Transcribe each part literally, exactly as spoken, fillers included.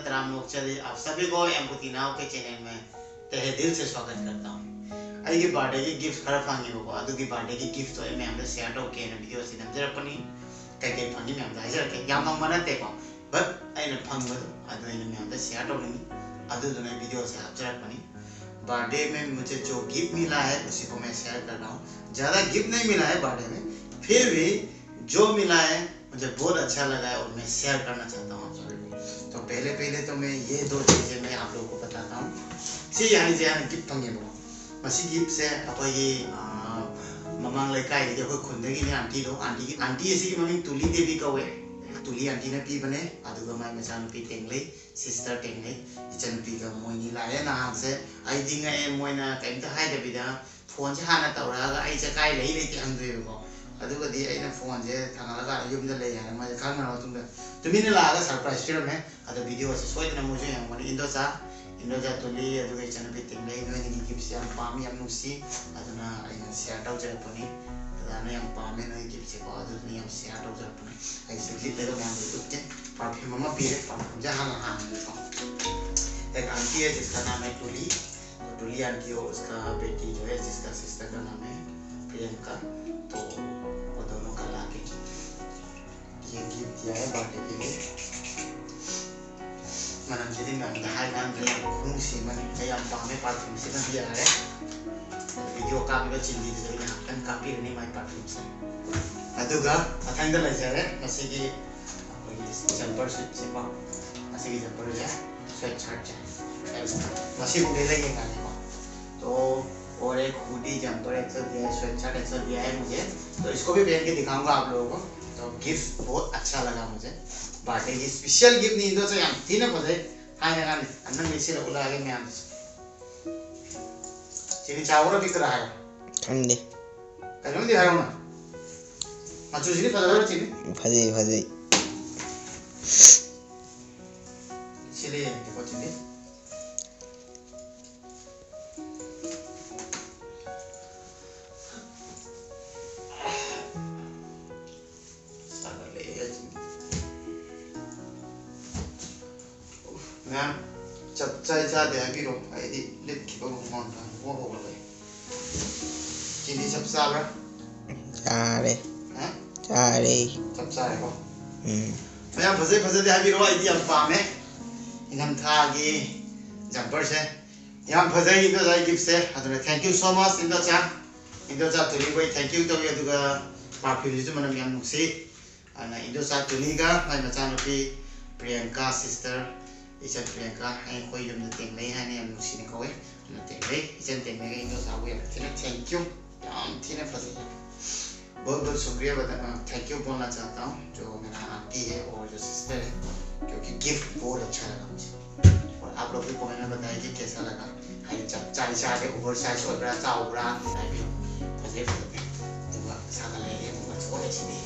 राम लोग चलिए, आप सभी को एम पुतीनाव के चैनल में तहे दिल से स्वागत करता हूँ। ꯑꯩꯒꯤ ꯕꯥꯔꯗꯦꯒꯤ ꯒꯤꯐ ꯈꯔ ꯐꯪꯉꯦꯕꯀꯣ, ꯑꯗꯨꯒꯤ ꯕꯥꯔꯗꯦꯒꯤ ꯒꯤꯐꯇꯣ ꯑꯩ ꯃꯌꯥꯝꯗ ꯁꯤꯌꯔ ꯇꯧꯒꯦꯅ ꯚꯤꯗꯤꯑꯣ ꯑꯁꯤ ꯅꯝꯖꯔꯛꯄꯅꯤ꯫ ꯀꯩꯀꯩ ꯐꯪꯉꯤ ꯃꯌꯥꯝꯗ ꯍꯥꯏꯖꯔꯛꯀꯦ꯫ ꯌꯥꯝ ꯐꯪꯕ ꯅꯠꯇꯦꯀꯣ, ꯕꯠ ꯑꯩꯅ ꯐꯪꯕꯗꯣ ꯑꯗꯨ ꯑꯩꯅ ꯃꯌꯥꯝꯗ ꯁꯤꯌꯔ ꯇꯧꯅꯤꯡꯉꯤ, ꯑꯗꯨꯗꯨꯅ ꯑꯩ ꯚꯤꯗꯤꯑꯣꯁꯦ ꯍꯥꯞꯆꯔꯛꯄꯅꯤ꯫ बर्थडे में मुझे जो गिफ्ट मिला है उसी को मैं शेयर कर रहा हूँ। ज़्यादा गिफ्ट नहीं मिला है बर्थडे में, फिर भी जो मिला है मुझे बहुत अच्छा लगा है और मैं शेयर करना चाहता हूँ आप सभी को। तो पहले पहले तो मैं ये दो चीज़ें मैं आप लोगों को बताता हूँ। ꯁꯤ ꯍꯥꯏꯁꯦ ꯍꯥꯟꯅ ꯒꯤꯐ ꯐꯪꯉꯦꯕꯀꯣ꯫ ꯃꯁꯤ ꯒꯤꯐꯁꯦ ꯑꯩꯈꯣꯏꯒꯤ ꯃꯃꯥꯡ ꯂꯩꯀꯥꯏꯗꯒꯤ ꯑꯩꯈꯣꯏ ꯈꯨꯟꯗꯒꯤꯅꯦ ꯑꯟꯇꯤꯗꯣ꯫ ꯑꯟꯇꯤ ꯑꯟꯇꯤ ꯑꯁꯤꯒꯤ ꯃꯃꯤꯡ ꯇꯨꯂꯤ ꯗꯦꯕꯤ ꯀꯧꯋꯦ꯫ ꯇꯨꯂꯤ ꯑꯟꯇꯤꯅ ꯄꯤꯕꯅꯦ꯫ ꯑꯗꯨꯒ ꯃꯥꯏ ꯃꯆꯥꯅꯨꯄꯤ ꯇꯦꯡꯂꯩ, ꯁꯤꯁꯇꯔ ꯇꯦꯡꯂꯩ, ꯏꯆꯟꯅꯨꯄꯤꯒ ꯃꯣꯏꯅꯤ ꯂꯥꯛꯑꯦ ꯅꯍꯥꯟꯁꯦ꯫ ꯑꯩꯗꯤ ꯉꯛꯑꯦ, ꯃꯣꯏꯅ ꯀꯩꯝꯇ ꯍꯥꯏꯗꯕꯤꯗ ꯐꯣꯟꯁꯦ ꯍꯥꯟꯅ ꯇꯧꯔꯛꯑꯒ ꯑꯩꯁꯦ ꯀꯥꯏ ꯂꯩ ꯂꯩꯇꯦ ꯍꯪꯗꯣꯏꯕꯀꯣ꯫ ꯑꯗꯨꯒꯗꯤ ꯑꯩꯅ ꯐꯣꯟꯁꯦ ꯊꯥꯡꯒꯠꯂꯀꯥꯟꯗ ꯌꯨꯝꯗ ꯂꯩ ꯍꯥꯏꯅ ꯃꯣꯏꯁꯦ ꯈꯪꯉ ꯃꯇꯨꯡꯗ ꯇꯨꯃꯤꯟꯅ ꯂꯥꯛꯑꯒ ꯁꯔꯄ꯭ꯔꯥꯏꯁ ꯄꯤꯔꯝꯃꯦ꯫ ꯑꯗꯣ ꯚꯤꯗꯤꯑꯣꯁꯦ ꯁꯣꯏꯗꯅ ꯃꯣꯏꯁꯨ ꯌꯦꯡꯉꯝꯒꯅꯤ꯫ ꯏꯟꯗꯣꯆꯥ, ꯏꯟꯗꯣꯆꯥ ꯇꯨꯂꯤ, ꯑꯗꯨꯒ ꯏꯆꯟꯅꯨꯄꯤ ꯇꯦꯡꯂꯩ, ꯅꯣꯏꯅꯤꯒꯤ ꯒꯤꯐꯁꯦ ꯌꯥꯝ ꯄꯥꯝꯃꯤ, ꯌꯥꯝ ꯅꯨꯡꯁꯤ꯫ ꯑꯗꯨꯅ ꯑꯩꯅ ꯁꯤꯌꯔ ꯇꯧꯖꯔꯛꯄꯅꯤ꯫ ꯗꯗꯥꯅ ꯌꯥꯝ ꯄꯥꯝꯃꯦ ꯅꯣꯏꯒꯤ ꯒꯤꯐꯁꯦꯀꯣ, ꯑꯗꯨꯗꯨꯅ ꯌꯥꯝ ꯁꯤꯌꯔ ꯇꯧꯖꯔꯛꯄꯅꯤ꯫ ꯑꯩꯁꯦ ꯂꯤꯠꯂꯒ ꯃꯌꯥꯝꯗ ꯎꯠꯀꯦ꯫ ꯄꯔꯐ꯭ꯌꯨꯝ ꯑꯃ ꯄꯤꯔꯦ, ꯄꯔꯐ꯭ꯌꯨꯝꯁꯦ ꯍꯥꯟꯅ ꯍꯥꯡꯉꯒꯦꯀꯣ꯫ एक आंटी है जिसका नाम है टूली, तो टूली आंटी और उसका बेटी जो है जिसका सिस्टर का नाम है प्रियंका, तो वो दोनों कल आके ये गिफ्ट दिया है बर्थडे के लिए। ꯃꯅꯝꯁꯤꯗꯤ ꯃꯌꯥꯝꯗ ꯍꯥꯏ ꯀꯥꯟꯗ ꯌꯥꯝ ꯈꯨꯅꯨꯡꯁꯤ ꯑꯃꯅꯤ꯫ ꯑꯩ ꯌꯥꯝ ꯄꯥꯝꯃꯦ ꯄꯔꯐ꯭ꯌꯨꯝꯁꯤꯃꯗꯤ꯫ ꯌꯥꯔꯦ, ꯚꯤꯗꯤꯑꯣ ꯀꯥꯞꯄꯤꯕ ꯆꯤꯟꯕꯤꯗꯨꯁꯨ ꯑꯩ ꯉꯥꯏꯍꯥꯛꯇꯪ ꯀꯥꯞꯄꯤꯔꯅꯤ ꯃꯥꯏ ꯄꯔꯐ꯭ꯌꯨꯝꯁꯦ꯫ ꯑꯗꯨꯒ ꯃꯊꯪꯗ ꯂꯩꯖꯔꯦ ꯉꯁꯤꯒꯤ ꯑꯩꯈꯣꯏꯒꯤ ꯖꯝꯄꯔ ꯁꯨꯠꯁꯦꯀꯣ꯫ ꯉꯁꯤꯒꯤ ꯖꯝꯄꯔꯁꯦ, ꯁ꯭ꯋꯦꯠ ꯁꯔꯠꯁꯦ ꯃꯁꯤꯕꯨ ꯂꯩꯔ ꯌꯦꯡꯉꯛꯑꯒꯦꯀꯣ꯫ तो और एक हुडी जंपर एक सौ दिया है, स्वेट शर्ट एक सौ दिया है मुझे, तो इसको भी पहन के दिखाऊंगा आप लोगों को। तो गिफ्ट बहुत अच्छा लगा मुझे, बर्थडे की स्पेशल गिफ्ट नहीं तो ꯌꯥꯝ ꯊꯤꯅ ꯐꯖꯩ꯫ ꯍꯥꯏꯅ ꯀꯥꯟꯗ ꯅꯪ ꯂꯩꯁꯤꯜꯂ ꯎꯠꯂꯛꯑꯒꯦ ꯃꯌꯥꯝꯗꯁꯨ꯫ ꯁꯤꯗꯤ ꯆꯥꯎꯕ꯭ꯔꯥ ꯄꯤꯛꯄ꯭ꯔꯥ ꯍꯥꯏꯔꯣ꯫ ꯈꯪꯗꯦ꯫ ꯀꯩꯅꯣꯝꯗꯤ ꯍꯥꯏꯔꯣꯅ꯫ ꯃꯆꯨꯁꯤꯗꯤ ꯐꯖꯕ꯭ꯔꯥ ꯆꯤꯅꯤ? ꯐꯖꯩ, ꯐꯖꯩ꯫ ꯁꯤꯗꯤ ꯌꯦꯡꯒꯦꯀꯣ ꯆꯤꯅꯤ꯫ ꯁꯥꯒꯠꯂꯛꯑꯦ ꯆꯤꯅꯤ꯫ ꯆꯞ ꯆꯥꯏ ꯆꯥꯗꯦ ꯍꯥꯏꯕꯤꯔꯣ, ꯑꯩꯗꯤ ꯂꯤꯠꯈꯤꯕ ꯍꯨꯃꯥꯡ ꯀꯥꯡꯕꯨ ꯍꯧꯒꯠꯂꯦ꯫ ꯆꯤꯅꯤ ꯆꯞ ꯆꯥꯕ꯭ꯔꯥ? ꯆꯥꯔꯦ꯫ ꯍꯥ? ꯆꯥꯔꯦ꯫ ꯆꯞ ꯆꯥꯔꯦꯀꯣ꯫ ꯎꯝ꯫ ꯃꯌꯥꯝ ꯐꯖꯩ ꯐꯖꯗꯦ ꯍꯥꯏꯕꯤꯔꯣ, ꯑꯩꯗꯤ ꯌꯥꯝ ꯄꯥꯝꯃꯦ ꯏꯪꯊꯝꯊꯥꯒꯤ ꯖꯝꯄꯔꯁꯦ꯫ ꯌꯥꯝ ꯐꯖꯩ ꯏꯟꯗꯣꯁꯥꯒꯤ ꯒꯤꯐꯁꯦ꯫ ꯑꯗꯨꯅ thank you so much ꯏꯟꯗꯣꯆꯥ꯫ ꯏꯟꯗꯣꯆꯥ ꯇꯨꯂꯤꯕꯨ ꯑꯩ thank you ꯇꯧꯏ꯫ ꯑꯗꯨꯒ ꯄꯥꯔꯐ꯭ꯌꯨꯝꯁꯤꯁꯨ ꯃꯅꯝ ꯌꯥꯝ ꯅꯨꯡꯁꯤ꯫ ꯑꯗꯨꯅ ꯏꯟꯗꯣꯆꯥ ꯇꯨꯂꯤꯒ ꯃꯥꯏ ꯃꯆꯥꯅꯨꯄꯤ ꯄ꯭ꯔꯤꯌꯥꯡꯀꯥ, ꯁꯤꯁꯇꯔ, ꯏꯆꯟ ꯄ꯭ꯔꯤꯌꯥꯡꯀꯥ, ꯑꯩꯈꯣꯏ ꯌꯨꯝꯗ ꯇꯦꯡꯅꯩ ꯍꯥꯏꯅ ꯌꯥꯝ ꯅꯨꯡꯁꯤꯅ ꯀꯧꯏ꯫ ꯑꯗꯨꯅ ꯇꯦꯡꯅꯩ, ꯏꯆꯟ ꯇꯦꯡꯅꯩꯒ ꯏꯟꯗꯣꯆꯥꯕꯨ ꯌꯥꯝ ꯊꯤꯅ thank you, ꯌꯥꯝ ꯊꯤꯅ ꯐꯖꯩ꯫ बहुत बहुत शुक्रिया बता, थैंक यू बोलना चाहता हूँ जो मेरा आंटी है और जो सिस्टर है, क्योंकि गिफ्ट बहुत अच्छा लगा मुझे। और आप लोग भी कमेंट में बताइए कि कैसा लगा। ꯍꯥꯏꯗꯤ ꯆꯞ ꯆꯥꯏ ꯆꯥꯗꯦ, ꯑꯣꯚꯔ ꯁꯥꯏꯖ ꯑꯣꯏꯕ꯭ꯔꯥ ꯆꯥꯎꯕ꯭ꯔꯥ ꯍꯥꯏꯕꯤꯌꯨ꯫ ꯐꯖꯩ ꯐꯖꯗꯦ꯫ ꯑꯗꯨꯒ ꯁꯥꯒꯠꯂꯛꯑꯦ ꯑꯃꯨꯛ ꯆꯣꯠꯂꯦ ꯁꯤꯗꯤ꯫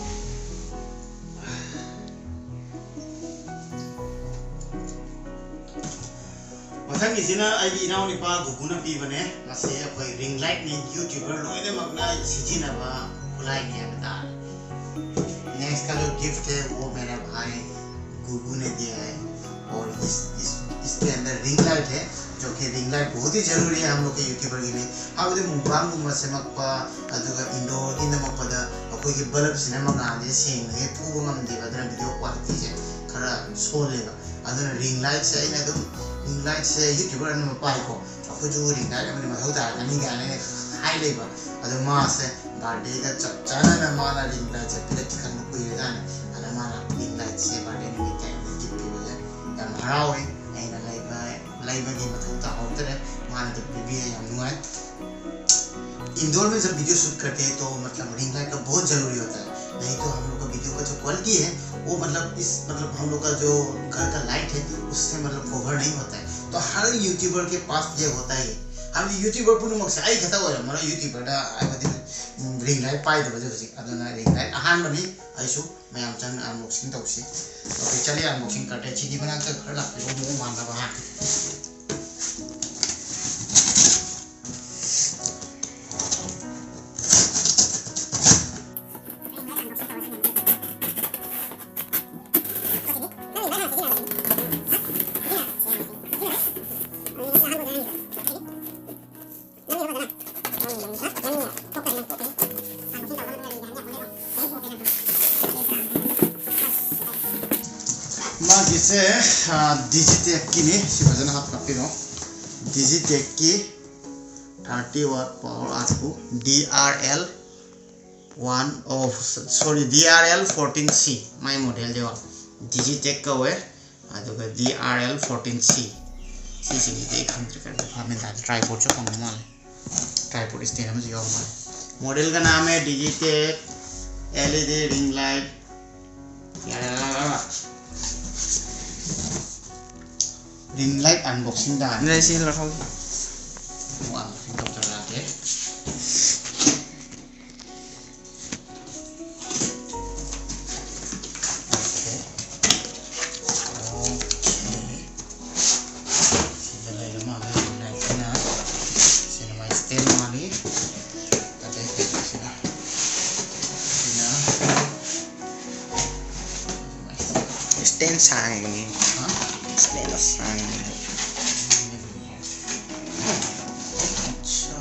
ꯃꯊꯪꯒꯤꯁꯤꯅ ꯑꯩꯒꯤ ꯏꯅꯥꯎꯅꯨꯄꯥ ꯒꯨꯒꯨꯅ ꯄꯤꯕꯅꯦ꯫ ꯃꯁꯤ ꯑꯩꯈꯣꯏ ꯔꯤꯡ ꯂꯥꯏꯠꯅꯤ, ꯌꯨꯇ꯭ꯌꯨꯕꯔ ꯂꯣꯏꯅꯃꯛꯅ ꯁꯤꯖꯤꯟꯅꯕ ꯈꯨꯠꯂꯥꯏꯅꯤ ꯍꯥꯏꯕ ꯇꯥꯔꯦ꯫ नेक्स्ट का जो गिफ्ट है वो मेरा भाई गुगू ने दिया है और इस, इस, इसके अंदर रिंग लाइट है, जो कि रिंग लाइट बहुत ही ज़रूरी है हम लोग के यूट्यूबर के लिए। ꯍꯥꯏꯕꯗꯤ ꯃꯨꯛꯕꯥꯡꯒꯨꯝꯕ ꯁꯦꯝꯃꯛꯄ, ꯑꯗꯨꯒ ꯏꯟꯗꯣꯔꯒꯤ ꯅꯝꯃꯛꯄꯗ ꯑꯩꯈꯣꯏꯒꯤ ꯕꯜꯕꯁꯤꯅ ꯃꯉꯥꯜꯁꯦ ꯁꯦꯡꯅ ꯍꯦꯛ ꯐꯨꯕ ꯉꯝꯗꯦꯕ, ꯑꯗꯨꯅ ꯚꯤꯗꯤꯑꯣ ꯀ꯭ꯋꯥꯂꯤꯇꯤꯁꯦ ꯈꯔ ꯁꯣꯜꯂꯦꯕ꯫ ꯑꯗꯨꯅ ꯔꯤꯡ ꯂꯥꯏꯠꯁꯦ ꯑꯩꯅ ꯑꯗꯨꯝ, ꯔꯤꯡ ꯂꯥꯏꯠꯁꯦ ꯌꯨꯇ꯭ꯌꯨꯕꯔ ꯑꯅꯝꯕ ꯄꯥꯏꯀꯣ, ꯑꯩꯈꯣꯏꯁꯨ ꯔꯤꯡ ꯂꯥꯏꯠ ꯑꯃꯗꯤ ꯃꯊꯧ ꯇꯥꯔꯛꯀꯅꯤ ꯀꯥꯏꯅ ꯑꯩꯅ ꯍꯥꯏ ꯂꯩꯕ꯫ ꯑꯗꯣ ꯃꯥꯁꯦ ꯕꯥꯔꯗꯦꯗ ꯆꯞ ꯆꯥꯅꯅ ꯃꯥꯅ ꯔꯤꯡ ꯂꯥꯏꯠꯁꯦ ꯄꯤꯔꯛꯀꯦ ꯈꯟꯕ ꯀꯨꯏꯔꯖꯥꯠꯅꯤ꯫ ꯑꯗ ꯃꯥꯅ ꯔꯤꯡ ꯂꯥꯏꯠꯁꯦ ꯕꯥꯔꯗꯦ ꯅꯨꯃꯤꯠꯇ ꯑꯩꯉꯣꯟꯗ ꯒꯤꯐ ꯄꯤꯕꯁꯦ ꯌꯥꯝ ꯍꯔꯥꯎꯋꯦ꯫ ꯑꯩꯅ ꯂꯩꯕ, ꯂꯩꯕꯒꯤ ꯃꯊꯧ ꯇꯥꯍꯧꯗ꯭ꯔꯦ, ꯃꯥꯅ ꯑꯗꯨꯝ ꯄꯤꯕꯤꯔꯦ, ꯌꯥꯝ ꯅꯨꯡꯉꯥꯏ꯫ इंडोर में जब वीडियो शूट करते हैं तो मतलब रिंग लाइट का बहुत ज़रूरी होता है, नहीं तो हम लोग का वीडियो का जो क्वालिटी है वो मतलब इस, मतलब हम लोग का जो घर का लाइट है उससे मतलब कवर नहीं होता है। तो हर यूट्यूबर के पास ये होता ही है꯫ ꯍꯥꯏꯕꯗꯤ ꯌꯨꯇ꯭ꯌꯨꯕꯔ ꯄꯨꯝꯅꯃꯛꯁꯦ ꯑꯩ ꯈꯛꯇ ꯑꯣꯏꯔꯝꯃꯔꯣꯏ ꯌꯨꯇ꯭ꯌꯨꯕꯔꯗ ꯍꯥꯏꯕꯗꯤ ꯔꯤꯡ ꯂꯥꯏꯠ ꯄꯥꯏꯗꯕꯁꯦ ꯍꯧꯖꯤꯛ꯫ ꯑꯗꯨꯅ ꯔꯤꯡ ꯂꯥꯏꯠ ꯑꯍꯥꯟꯕꯅꯤ꯫ ꯑꯩꯁꯨ ꯃꯌꯥꯝ ꯆꯪꯅ ꯑꯟꯕꯣꯛꯁꯤꯡ ꯇꯧꯁꯤ꯫ OK, चलिए अनबॉक्सिंग करते हैं। ꯁꯤꯗꯤ ꯃꯅꯥꯛꯇ ꯈꯔ ꯂꯥꯛꯄꯤꯔꯣ, ꯃꯑꯣꯡ ꯃꯥꯟꯅꯕ ꯍꯥꯟꯅ꯫ ꯁꯦ, ꯑ, Digitech ꯀꯤꯅꯤ꯫ ꯁꯤ ꯐꯖꯅ ꯍꯥꯞꯄꯤꯔꯣ꯫ Digitech ꯀꯤ thirty watt power output D R L one, oh, sorry, D R L fourteen C, ꯃꯥꯏ model ꯗꯤ ꯌꯦꯡꯉꯣ꯫ Digitech ꯀꯧꯋꯦ꯫ ꯑꯗꯨꯒ D R L fourteen C꯫ ꯁꯤꯁꯤꯡꯁꯤꯗꯤ ꯑꯩ ꯈꯪꯗ꯭ꯔꯦ, ꯀꯔꯤꯝꯇ ꯐꯥꯃꯦꯟ ꯇꯥꯗꯦ꯫ Tripod ꯁꯨ ꯐꯪꯕ ꯃꯥꯜꯂꯦ꯫ Tripod stand ꯑꯃꯁꯨ ꯌꯥꯎꯕ ꯃꯥꯜꯂꯦ꯫ Model ꯀ ꯅꯥꯝ ꯍꯦ Digitech, L E D ring light꯫ ꯌꯥꯔꯦ, ꯌꯥꯔꯦ, ꯌꯥꯔꯦ꯫ Ring light unboxing ꯇꯥꯔꯦ꯫ ꯑꯗꯨꯗꯤ ꯁꯤ ꯂꯧꯊꯣꯛ꯫ ꯑꯃꯨꯛ unboxing ꯇꯧꯖꯔꯛꯑꯒꯦ꯫ Okay. Okay. ꯁꯤꯗ ꯂꯩꯔ ꯃꯥꯜꯂꯦ, ring light ꯁꯤꯅ꯫ ꯁꯤꯅ ꯃꯥꯏ stand ꯃꯥꯜꯂꯤ꯫ ꯑꯗꯩ ꯁꯤꯅ, ꯁꯤꯅ stand ꯁꯥꯡꯕꯅꯤ꯫ ꯍꯥ? Stand ꯁꯥꯡꯕꯅꯤ꯫ ꯑꯠꯆꯥ꯫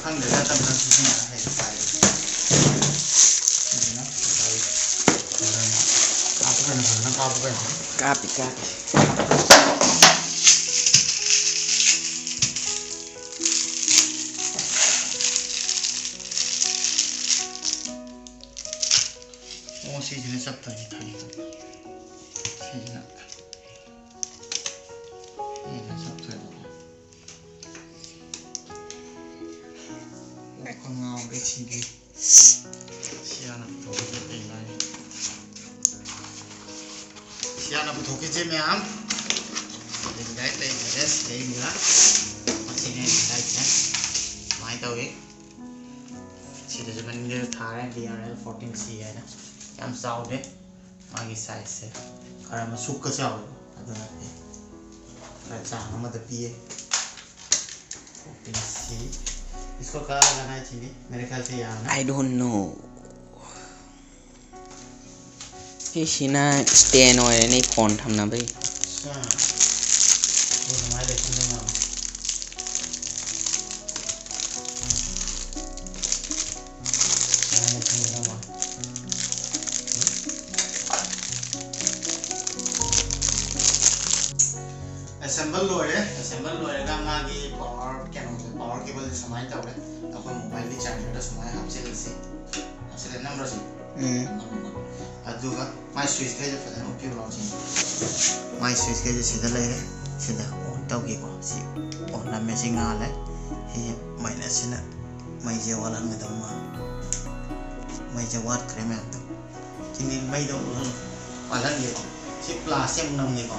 ꯈꯪꯗ꯭ꯔꯦꯗ, ꯇꯞ ꯇꯞ ꯁꯤꯖꯤꯟꯅꯔ ꯍꯩꯔ ꯄꯥꯏꯔꯦ꯫ ꯑꯗꯨꯅ ꯀꯥꯞꯄ ꯀꯩꯅꯣ ꯐꯖꯅ ꯀꯥꯞꯄ ꯀꯩꯅꯣ꯫ ꯀꯥꯞꯄꯤ, ꯀꯥꯞꯄꯤ꯫ ꯑꯣ, ꯁꯤꯁꯤꯅ ꯆꯞꯇꯣꯏꯅꯤ, ꯈꯪꯉꯤ꯫ ꯁꯤꯁꯤꯅ, ꯁꯤꯁꯤꯅ ꯆꯞꯇꯣꯏꯕ꯫ ꯀꯣꯛꯀ ꯉꯥꯎꯔꯦ ꯁꯤꯗꯤ꯫ ꯁꯤ ꯍꯥꯟꯅ ꯄꯨꯊꯣꯛꯈꯤꯁꯦ ꯀꯩꯅꯣ ꯍꯥꯏ꯫ ꯁꯤ ꯍꯥꯟꯅ ꯄꯨꯊꯣꯛꯈꯤꯁꯦ ꯃꯌꯥꯝ꯫ ring light ꯂꯩꯔꯦ ꯁꯤꯗꯩꯁꯤꯗ꯫ ꯃꯁꯤꯅꯦ ring light ꯁꯦ꯫ ꯁꯨꯃꯥꯏꯅ ꯇꯧꯏ꯫ ꯁꯤꯗꯁꯨ ꯃꯅꯤꯡꯗꯁꯨ ꯊꯥꯔꯦ D R L fourteen C ꯍꯥꯏꯅ꯫ ꯌꯥꯝ ꯆꯥꯎꯗꯦ꯫ ꯃꯥꯒꯤ size ꯁꯦ ꯈꯔ ꯃꯁꯨꯛꯀ ꯆꯥꯎꯋꯦꯕ, ꯑꯗꯨ ꯅꯠꯇꯦ, ꯈꯔ ꯆꯥꯡ ꯑꯃꯗ ꯄꯤꯌꯦ꯫ Fourteen C, इसको कहा लगाना चाहिए, मेरे ख्याल से यहाँ ना। I don't know. ꯁꯤꯅ stand ꯑꯣꯏꯔꯅꯤ ꯐꯣꯟ ꯊꯝꯅꯕꯒꯤ꯫ ꯑꯦꯁꯦꯝꯕꯜ ꯂꯣꯏꯔꯦ꯫ ꯑꯦꯁꯦꯝꯕꯜ ꯂꯣꯏꯔꯒ ꯃꯥꯒꯤ ꯄꯋꯥꯔ ꯀꯩꯅꯣꯁꯦ, ꯄꯋꯥꯔ ꯀꯦꯕꯜꯁꯦ ꯁꯨꯃꯥꯏꯅ ꯇꯧꯔꯦ꯫ ꯑꯩꯈꯣꯏ ꯃꯣꯕꯥꯏꯜꯒꯤ ꯆꯥꯔꯖꯔꯗ ꯁꯨꯃꯥꯏꯅ ꯍꯥꯞꯆꯤꯜꯂꯁꯤ꯫ ꯍꯥꯞꯆꯤꯜꯂꯦ, ꯅꯝꯕ꯭ꯔꯁꯤ꯫ ꯎꯝ꯫ ꯑꯗꯨꯒ ꯃꯥꯏ ꯁ꯭ꯋꯤꯆꯈꯩꯁꯦ ꯐꯖꯅ ꯎꯠꯄꯤꯔꯣ ꯁꯤ꯫ ꯃꯥꯏ ꯁ꯭ꯋꯤꯆꯈꯩꯁꯦ ꯁꯤꯗ ꯂꯩꯔꯦ꯫ ꯁꯤꯗ ꯑꯣꯟ ꯇꯧꯒꯦꯀꯣ꯫ ꯁꯤ ꯑꯣꯟ ꯅꯝꯃꯦ, ꯁꯤ ꯉꯥꯜꯂꯦ꯫ ꯁꯤꯁꯦ ꯃꯥꯏꯅꯁꯁꯤꯅ ꯃꯩꯁꯦ ꯋꯥꯠꯍꯟꯒꯗꯕ ꯃꯥꯜꯂꯦ꯫ ꯃꯩꯁꯦ ꯋꯥꯠꯈ꯭ꯔꯦ ꯃꯌꯥꯝꯗꯣ꯫ ꯁꯤꯗꯤ ꯃꯩꯗꯣ ꯋꯥꯠꯍꯟꯒꯦꯀꯣ꯫ ꯁꯤ ꯄ꯭ꯂꯥꯁꯁꯦ ꯑꯃꯨꯛ ꯅꯝꯒꯦꯀꯣ꯫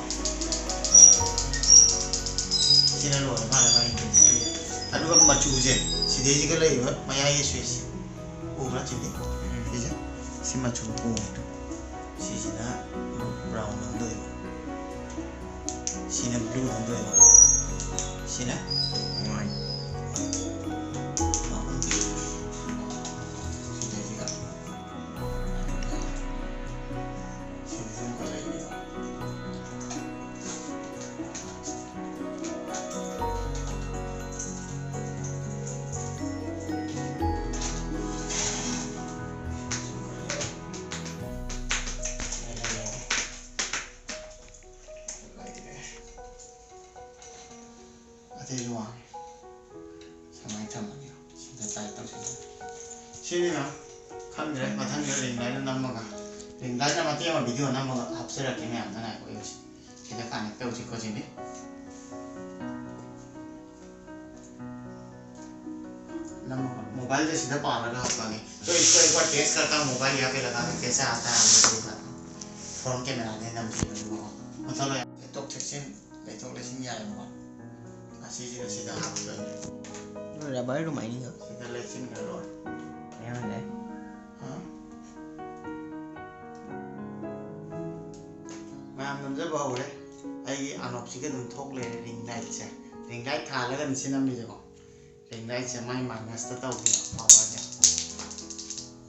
ꯁꯤꯅ ꯂꯣꯏꯔ ꯃꯥꯜꯂꯦ ꯃꯥꯒꯤ ꯏꯟꯇꯔꯐꯦꯁꯁꯦ꯫ ꯑꯗꯨꯒ ꯃꯆꯨꯁꯦ ꯁꯤꯗꯩꯁꯤꯒ ꯂꯩꯔꯤꯕ ꯃꯌꯥꯏꯒꯤ ꯁ꯭ꯋꯤꯆꯁꯦ ꯎꯕ꯭ꯔꯥ? ꯁꯤꯗꯤ ꯁꯤꯁꯦ, ꯁꯤ ꯃꯆꯨ ꯄꯣꯝꯃꯤꯗꯣ꯫ ꯁꯤꯁꯤꯅ ꯕ꯭ꯔꯥꯎꯟ ꯑꯣꯟꯗꯣꯏꯕ, ꯁꯤꯅ ꯕ꯭ꯂꯨ ꯑꯣꯟꯗꯣꯏꯕ, ꯁꯤꯅ ꯋꯥꯏꯠ꯫ ꯁꯤꯗꯩꯁꯤꯗ ꯁꯤꯗꯩꯁꯤꯗ ꯑꯃꯨꯛꯀ ꯂꯩꯅꯤꯕ꯫ ꯑꯇꯩꯁꯨ ꯋꯥꯡꯉꯦ꯫ ꯁꯨꯃꯥꯏꯅ ꯊꯝꯃꯒꯦ꯫ ꯁꯤꯗ ꯇꯥꯏꯞ ꯇꯧꯁꯤꯜꯂꯦ꯫ ꯁꯤꯅꯤꯅ ꯈꯪꯗ꯭ꯔꯦ, ꯃꯊꯪꯗ ꯔꯤꯡ ꯂꯥꯏꯠꯅ ꯅꯝꯃꯒ, ꯔꯤꯡ ꯂꯥꯏꯠꯅ ꯃꯇꯦꯛ ꯑꯃ ꯚꯤꯗꯤꯑꯣ ꯅꯝꯃꯒ ꯍꯥꯞꯆꯔꯛꯀꯦ ꯃꯌꯥꯝꯗ꯫ ꯉꯥꯏꯈꯣ, ꯑꯩ ꯁꯤꯗ ꯀꯅꯦꯛ ꯇꯧꯁꯤꯀꯣ ꯁꯤꯅꯤ꯫ ꯅꯝꯃꯒ ꯃꯣꯕꯥꯏꯜꯗ ꯁꯤꯗ ꯄꯥꯜꯂꯒ ꯍꯥꯞꯄꯛꯑꯒꯦ꯫ तो इसको एक बार टेस्ट करता हूँ, मोबाइल यहाँ पे लगा के कैसे आता है, आप लोग को दिखाता हूँ। फोन कैमरा ने नम की मतलब ꯇꯣꯛ ꯊꯦꯛꯆꯤꯟ, ꯂꯩꯊꯣꯛ ꯂꯩꯁꯤꯟ ꯌꯥꯏꯕꯀꯣ꯫ ꯑꯁꯤꯁꯤꯗ ꯁꯤꯗ ꯍꯥꯞꯇꯣꯏꯅꯦ꯫ ꯔꯕꯔ ꯑꯗꯨꯃꯥꯏꯅ ꯁꯤꯗ ꯂꯩꯁꯤꯟꯈ꯭ꯔ ꯂꯣꯏꯔꯦ꯫ ꯌꯥꯎꯔꯦ꯫ ꯍꯥ? ꯃꯌꯥꯝ ꯅꯝꯖꯕ ꯍꯧꯔꯦ꯫ ꯑꯩꯒꯤ ꯑꯅꯣꯞꯁꯤꯒ ꯑꯗꯨꯝ ꯊꯣꯛ ꯂꯩꯔꯦ ꯔꯤꯡ ꯂꯥꯏꯠꯁꯦ꯫ ꯔꯤꯡ ꯂꯥꯏꯠ ꯊꯥꯜꯂꯒꯅꯤ ꯁꯤ ꯅꯝꯃꯤꯁꯦꯀꯣ꯫ ꯔꯤꯡ ꯂꯥꯏꯠꯁꯦ ꯃꯥꯏ ꯃꯥꯏꯅꯁꯇ ꯇꯧꯕꯤꯕ ꯄꯋꯥꯔꯁꯦ꯫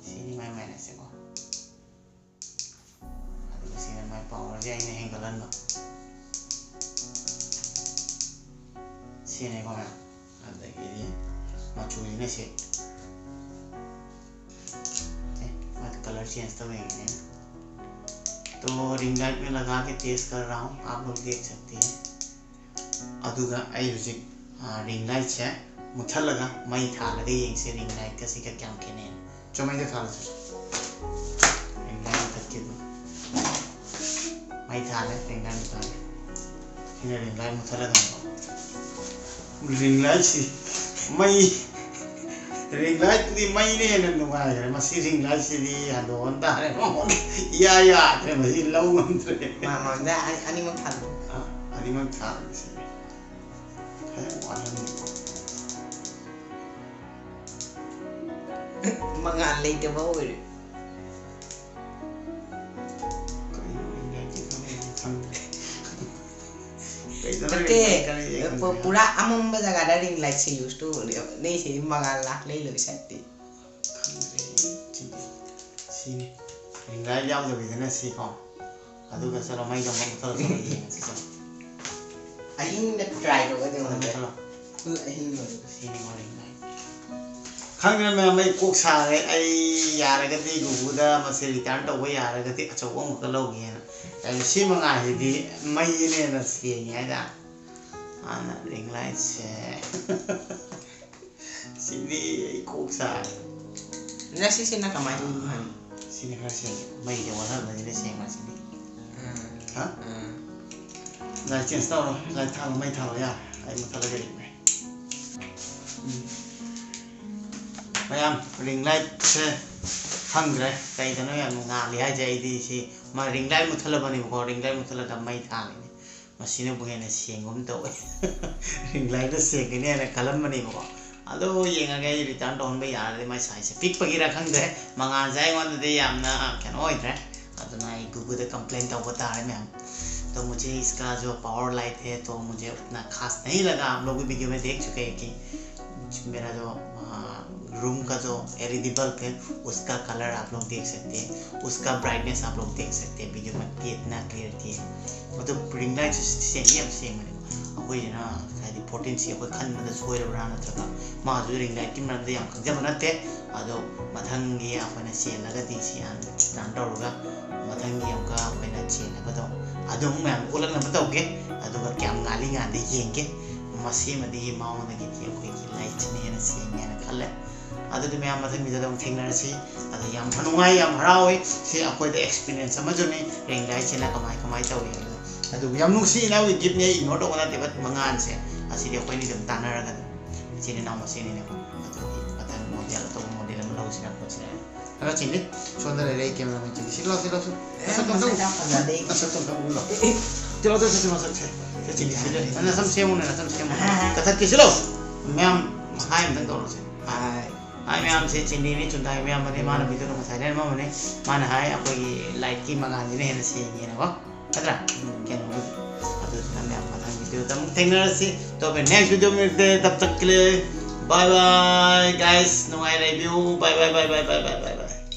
ꯁꯤꯅꯤ ꯃꯥꯏ ꯃꯥꯏꯅꯁꯁꯦꯀꯣ꯫ ꯃꯥꯏ ꯄꯥꯋꯔꯁꯦ ꯑꯩꯅ ꯍꯦꯟꯒꯠꯍꯟꯕ꯫ ꯁꯤꯅꯦꯀꯣ ꯃꯌꯥꯝ꯫ ꯑꯗꯒꯤꯗꯤ ꯃꯆꯨꯁꯤꯅ ꯁꯤ꯫ ꯑꯦ, ꯃꯥꯗꯤ ꯀꯂꯔ ꯆꯦꯟꯖ ꯇꯧꯔꯤꯉꯩꯅꯦ꯫ तो रिंग लाइट में लगा के तेज कर रहा हूँ, आप लोग देख सकते हैं। ꯑꯗꯨꯒ ꯑꯩ ꯍꯧꯖꯤꯛ ꯔꯤꯡ ꯂꯥꯏꯠꯁꯦ ꯃꯨꯠꯊꯠꯂꯒ ꯃꯩ ꯊꯥꯜꯂꯒ ꯌꯦꯡꯁꯦ, ꯔꯤꯡ ꯂꯥꯏꯠꯀꯁꯤꯒ ꯀꯌꯥꯝ ꯈꯦꯠꯅꯩꯅ꯫ ꯆꯣ, ꯃꯩꯗ ꯊꯥꯜꯂꯁꯤ꯫ ꯔꯤꯡ ꯂꯥꯏꯠ ꯃꯨꯠꯊꯠꯀꯦ ꯑꯗꯨ꯫ ꯃꯩ ꯊꯥꯜꯂꯦ, ꯔꯤꯡ ꯂꯥꯏꯠ ꯃꯨꯠꯊꯠꯂꯦ꯫ ꯁꯤꯅ ꯔꯤꯡ ꯂꯥꯏꯠ ꯃꯨꯠꯊꯠꯂꯒ ꯔꯤꯡ ꯂꯥꯏꯠꯁꯤ ꯃꯩ, ꯔꯤꯡ ꯂꯥꯏꯠꯇꯨꯗꯤ ꯃꯩꯅ ꯍꯦꯟꯅ ꯅꯨꯡꯉꯥꯏꯈ꯭ꯔꯦ꯫ ꯃꯁꯤ ꯔꯤꯡ ꯂꯥꯏꯠꯁꯤꯗꯤ ꯍꯟꯗꯣꯛꯍꯟ ꯇꯥꯔꯦ꯫ ꯃꯉꯣꯟꯗ ꯏꯌꯥ ꯌꯥꯗ꯭ꯔꯦ, ꯃꯁꯤ ꯂꯧ ꯉꯝꯗ꯭ꯔꯦ꯫ ꯃꯥ-, ꯃꯉꯣꯟꯗ ꯑꯅꯤ-, ꯑꯅꯤꯃꯛ ꯊꯥꯜꯂꯣ꯫ ꯑ, ꯑꯅꯤꯃꯛ ꯊꯥꯜꯂꯒꯦ ꯁꯤꯗꯤ꯫ ꯈꯔ ꯋꯥꯠꯍꯟꯒꯦꯀꯣ꯫ ꯃꯉꯥꯜ ꯂꯩꯇꯕ ꯑꯣꯏꯔꯦ꯫ ꯀꯩꯅꯣ ꯔꯤꯡ ꯂꯥꯏꯠꯁꯤ ꯈꯪꯗꯦ, ꯈꯪꯗꯦ꯫ ꯀꯩꯗꯧꯔꯦ ꯅꯠꯇꯦ, ꯔꯤꯡ ꯂꯥꯏꯠ ꯈꯔ ꯌꯦꯡ ꯄꯨ-, ꯈꯪꯗꯦ꯫ ꯄꯨꯔꯥ ꯑꯃꯝꯕ ꯖꯒꯥꯗ ꯔꯤꯡ ꯂꯥꯏꯠꯁꯦ ꯌꯨꯁ ꯇꯧꯔꯗꯤ ꯅꯣꯏꯁꯤꯗꯤ ꯃꯉꯥꯜ ꯂꯥꯛ ꯂꯩ ꯂꯣꯏ ꯁꯠꯇꯦ꯫ ꯈꯪꯗ꯭ꯔꯦ, ꯁꯤꯗꯤ꯫ ꯁꯤꯅꯤ꯫ ꯔꯤꯡ ꯂꯥꯏꯠ ꯌꯥꯎꯗꯕꯤꯗꯅ ꯁꯤꯀꯣ꯫ ꯑꯗꯨꯒ ꯆꯠꯂꯣ, ꯃꯩꯗꯣ ꯑꯃꯨꯛ ꯃꯨꯠꯊꯠꯂꯣ, ꯆꯠꯂꯣ, ꯌꯦꯡꯉꯁꯤ, ꯆꯠꯂꯣ꯫ ꯑꯍꯤꯡꯗ ꯇ꯭ꯔꯥꯏ ꯇꯧꯒꯗꯧꯕ ꯆꯠꯂꯣ, ꯅꯠꯇ꯭ꯔꯥ? ꯆꯠꯂꯣ꯫ ꯐꯨꯜ ꯑꯍꯤꯡ ꯑꯣꯏꯔꯦ꯫ ꯁꯤꯅꯤ ꯋꯥꯔꯤ ꯂꯥꯏ꯫ ꯈꯪꯗ꯭ꯔꯦ ꯃꯌꯥꯝ, ꯑꯩ ꯀꯣꯛ ꯁꯥꯔꯦ꯫ ꯑꯩ ꯌꯥꯔꯒꯗꯤ ꯒꯨꯒꯨꯗ ꯃꯁꯤ ꯔꯤꯇꯔꯟ ꯇꯧꯕ ꯌꯥꯔꯒꯗꯤ ꯑꯆꯧꯕ ꯑꯃꯨꯛꯀ ꯂꯧꯒꯦꯅ꯫ ꯑꯩ ꯁꯤ ꯃꯉꯥꯁꯤꯗꯤ ꯃꯩꯅꯦꯅ ꯁꯦꯡꯉꯦ ꯍꯥꯏꯇꯥꯔꯦ꯫ ꯍꯥꯟꯅ ꯔꯤꯡ ꯂꯥꯏꯠꯁꯦ꯫ ꯁꯤꯗꯤ ꯑꯩ ꯀꯣꯛ ꯁꯥꯔꯦ꯫ ꯅ ꯁꯤꯁꯤꯅ ꯀꯃꯥꯏꯅ ꯇꯧꯗꯣꯏꯅꯣ ꯍꯥꯏꯕ? ꯁꯤꯅ ꯈꯔ ꯁꯦꯡꯉꯦ꯫ ꯃꯩꯁꯦ ꯋꯥꯠꯍꯟꯕꯅꯤꯅ ꯁꯦꯡꯕ ꯁꯤꯗꯤ꯫ ꯎꯝ꯫ ꯍꯥ? ꯎꯝ꯫ ꯂꯥꯏꯠ ꯆꯦꯟꯖ ꯇꯧꯔꯣ꯫ ꯂꯥꯏꯠ ꯊꯥꯜꯂꯣ, ꯃꯩ ꯊꯥꯜꯂꯣ, ꯌꯥꯔꯦ꯫ ꯑꯩ ꯃꯨꯠꯊꯠꯂꯒꯦ ꯔꯤꯡ ꯂꯥꯏꯠ꯫ ꯎꯝ꯫ ꯃꯌꯥꯝ, ꯔꯤꯡ ꯂꯥꯏꯠꯁꯦ ꯈꯪꯗ꯭ꯔꯦ ꯀꯩꯗꯅꯣ ꯌꯥꯝ ꯉꯥꯜꯂꯤ ꯍꯥꯏꯁꯦ꯫ ꯑꯩꯗꯤ ꯁꯤ ꯃꯥ ꯔꯤꯡ ꯂꯥꯏꯠ ꯃꯨꯠꯊꯠꯂꯕꯅꯦꯕꯀꯣ, ꯔꯤꯡ ꯂꯥꯏꯠ ꯃꯨꯠꯊꯠꯂꯒ ꯃꯩ ꯊꯥꯜꯂꯤꯅꯤ꯫ ꯃꯁꯤꯅꯕꯨ ꯍꯦꯟꯅ ꯁꯦꯡꯕꯒꯨꯝ ꯇꯧꯋꯦ꯫ ꯔꯤꯡ ꯂꯥꯏꯠꯅ ꯁꯦꯡꯒꯅꯤ ꯍꯥꯏꯅ ꯈꯜꯂꯝꯕꯅꯦꯕꯀꯣ꯫ ꯑꯗꯣ ꯌꯦꯡꯉꯒꯦ, ꯑꯩ ꯔꯤꯇꯔꯟ ꯇꯧꯍꯟꯕ ꯌꯥꯔꯗꯤ꯫ ꯃꯥꯏ ꯁꯥꯏꯖꯁꯦ ꯄꯤꯛꯄꯒꯤꯔ ꯈꯪꯗ꯭ꯔꯦ, ꯃꯉꯥꯜꯁꯦ ꯑꯩꯉꯣꯟꯗꯗꯤ ꯌꯥꯝꯅ ꯀꯩꯅꯣ ꯑꯣꯏꯗ꯭ꯔꯦ꯫ ꯑꯗꯨꯅ ꯑꯩ ꯒꯨꯒꯨꯗ ꯀꯝꯄ꯭ꯂꯦꯟ ꯇꯧꯕ ꯇꯥꯔꯦ ꯃꯌꯥꯝ꯫ तो मुझे इसका जो पावर लाइट है तो मुझे उतना खास नहीं लगा। आप लोग भी वीडियो में देख चुके हैं कि मेरा जो, आ, रूम का जो एलईडी बल्ब है, उसका कलर आप लोग देख सकते हैं, उसका ब्राइटनेस आप लोग देख सकते हैं। वीडियो में कितना क्लियर थी। मतलब रिंग लाइट से सेंगे हम सेंगे ꯑꯩꯈꯣꯏꯁꯤꯅ ꯍꯥꯏꯗꯤ ꯐꯣꯔꯇꯤꯟꯁꯤ ꯑꯩꯈꯣꯏ ꯈꯟꯕꯗ ꯁꯣꯏꯔꯕ꯭ꯔꯥ ꯅꯠꯇ꯭ꯔꯒ ꯃꯥꯁꯨ ꯔꯤꯡ ꯂꯥꯏꯠꯀꯤ ꯃꯔꯝꯗ ꯌꯥꯝ ꯈꯪꯖꯕ ꯅꯠꯇꯦ꯫ ꯑꯗꯣ ꯃꯊꯪꯒꯤ ꯑꯩꯈꯣꯏꯅ ꯆꯦꯜꯂꯒꯗꯤ ꯁꯤ ꯍꯥꯟꯅ ꯇꯧꯔꯒ ꯃꯊꯪꯒꯤ ꯑꯃꯨꯛꯀ ꯑꯩꯈꯣꯏꯅ ꯆꯦꯜꯂꯒꯗꯣ ꯑꯗꯨꯝ ꯃꯌꯥꯝ ꯎꯠꯂꯛꯅꯕ ꯇꯧꯒꯦ꯫ ꯑꯗꯨꯒ ꯀꯌꯥꯝ ꯉꯥꯜꯂꯤ ꯉꯥꯟꯗꯦ ꯌꯦꯡꯒꯦ꯫ ꯃꯁꯤꯃꯗꯤ ꯃꯉꯣꯟꯗꯒꯤꯗꯤ ꯑꯩꯈꯣꯏꯒꯤ ꯂꯥꯏꯠꯁꯤꯅ ꯍꯦꯟꯅ ꯁꯦꯡꯉꯦ ꯍꯥꯏꯅ ꯈꯜꯂꯦ꯫ ꯑꯗꯨꯗꯤ ꯃꯌꯥꯝ ꯃꯊꯪ ꯚꯤꯗꯤꯑꯣꯗ ꯑꯃꯨꯛ ꯊꯦꯡꯅꯔꯁꯤ꯫ ꯑꯗꯣ ꯌꯥꯝ ꯅꯨꯡꯉꯥꯏ, ꯌꯥꯝ ꯍꯔꯥꯎꯏ꯫ ꯁꯤ ꯑꯩꯈꯣꯏꯗ ꯑꯦꯛꯁꯄꯤꯔꯤꯌꯦꯟꯁ ꯑꯃꯁꯨꯅꯤ, ꯔꯤꯡ ꯂꯥꯏꯠꯁꯤꯅ ꯀꯃꯥꯏ ꯀꯃꯥꯏ ꯇꯧꯏ ꯍꯥꯏꯕꯗꯣ꯫ ꯑꯗꯨꯕꯨ ꯌꯥꯝ ꯅꯨꯡꯁꯤ ꯏꯅꯥꯎꯒꯤ ꯒꯤꯐꯅꯦ, ꯑꯩ ꯏꯒꯅꯣꯔ ꯇꯧꯕ ꯅꯠꯇꯦꯕ꯫ ꯃꯉꯥꯟꯁꯦ ꯑꯁꯤꯗꯤ ꯑꯩꯈꯣꯏꯅꯤ ꯑꯗꯨꯝ ꯇꯥꯟꯅꯔꯒ ꯑꯗꯨꯝ ꯏꯆꯤꯟ ꯏꯅꯥꯎ ꯃꯁꯦꯟꯅꯤꯅꯦꯀꯣ꯫ ꯑꯗꯨꯗꯤ ꯃꯊꯪ ꯃꯣꯗꯦꯜ, ꯑꯇꯣꯞꯄ ꯃꯣꯗꯦꯜ ꯑꯃ ꯂꯧꯁꯤꯔ ꯈꯣꯠꯁꯤꯔ꯫ ꯍꯜꯂꯣ ꯆꯤꯟꯗꯤ, ꯁꯣꯝꯗ ꯂꯩꯔꯦ ꯑꯩ ꯀꯦꯃꯦꯔꯥꯃꯦꯟ ꯆꯤꯟꯗꯤ꯫ ꯁꯤ ꯂꯥꯎ, ꯁꯤ ꯂꯥꯎ, ꯁꯤ꯫ ꯅꯁꯛ ꯑꯝꯇ ꯎ-, ꯅꯁꯛꯇꯣ ꯑꯝꯇ ꯎꯠꯂꯣ꯫ ꯁꯤ ꯂꯥꯎ, ꯁꯤ, ꯁꯤ, ꯁꯤ ꯃꯁꯛꯁꯦ꯫ ꯁꯤ ꯆꯤꯟꯗꯤ, ꯁꯤ ꯂꯩ꯫ ꯅꯁꯝ ꯁꯦꯝꯃꯨꯅꯦ, ꯅꯁꯝ ꯁꯦꯝꯃꯨꯅꯦ꯫ ꯀꯊꯠꯀꯦ, ꯁꯤ ꯂꯥꯎ꯫ ꯃꯌꯥꯝ ꯍꯥꯏ ꯑꯝꯇꯪ ꯇꯧꯔꯁꯦ꯫ ꯍꯥꯏ꯫ ꯍꯥꯏ ꯃꯌꯥꯝꯁꯦ, ꯆꯤꯟꯗꯤꯅꯤ, ꯆꯨꯟꯗꯥꯏ ꯃꯌꯥꯝ ꯑꯃꯅꯤ꯫ ꯃꯥꯅ ꯚꯤꯗꯤꯑꯣꯗ ꯉꯁꯥꯏ ꯂꯩꯔꯝꯃꯕꯅꯤ꯫ ꯃꯥꯅ ꯍꯥꯏ ꯑꯩꯈꯣꯏꯒꯤ ꯂꯥꯏꯠꯀꯤ ꯃꯉꯥꯜꯁꯤꯅ ꯍꯦꯟꯅ ꯁꯦꯡꯉꯦꯅꯀꯣ꯫ ꯅꯠꯇ꯭ꯔꯥ? ꯀꯩꯅꯣ, ꯑꯗꯨꯗꯨꯅ ꯃꯌꯥꯝ ꯃꯊꯪ ꯚꯤꯗꯤꯑꯣꯗ ꯑꯃꯨꯛ ꯊꯦꯡꯅꯔꯁꯤ꯫ तो फिर नेक्स्ट वीडियो में मिलते हैं, तब तक के लिए बाय बाय गाइस, ꯅꯨꯡꯉꯥꯏ ꯂꯩꯕꯤꯌꯨ꯫ ꯕꯥꯏ ꯕꯥꯏ, ꯕꯥꯏ ꯕꯥꯏ, ꯕꯥꯏ ꯕꯥꯏ, ꯕꯥꯏ ꯕꯥꯏ꯫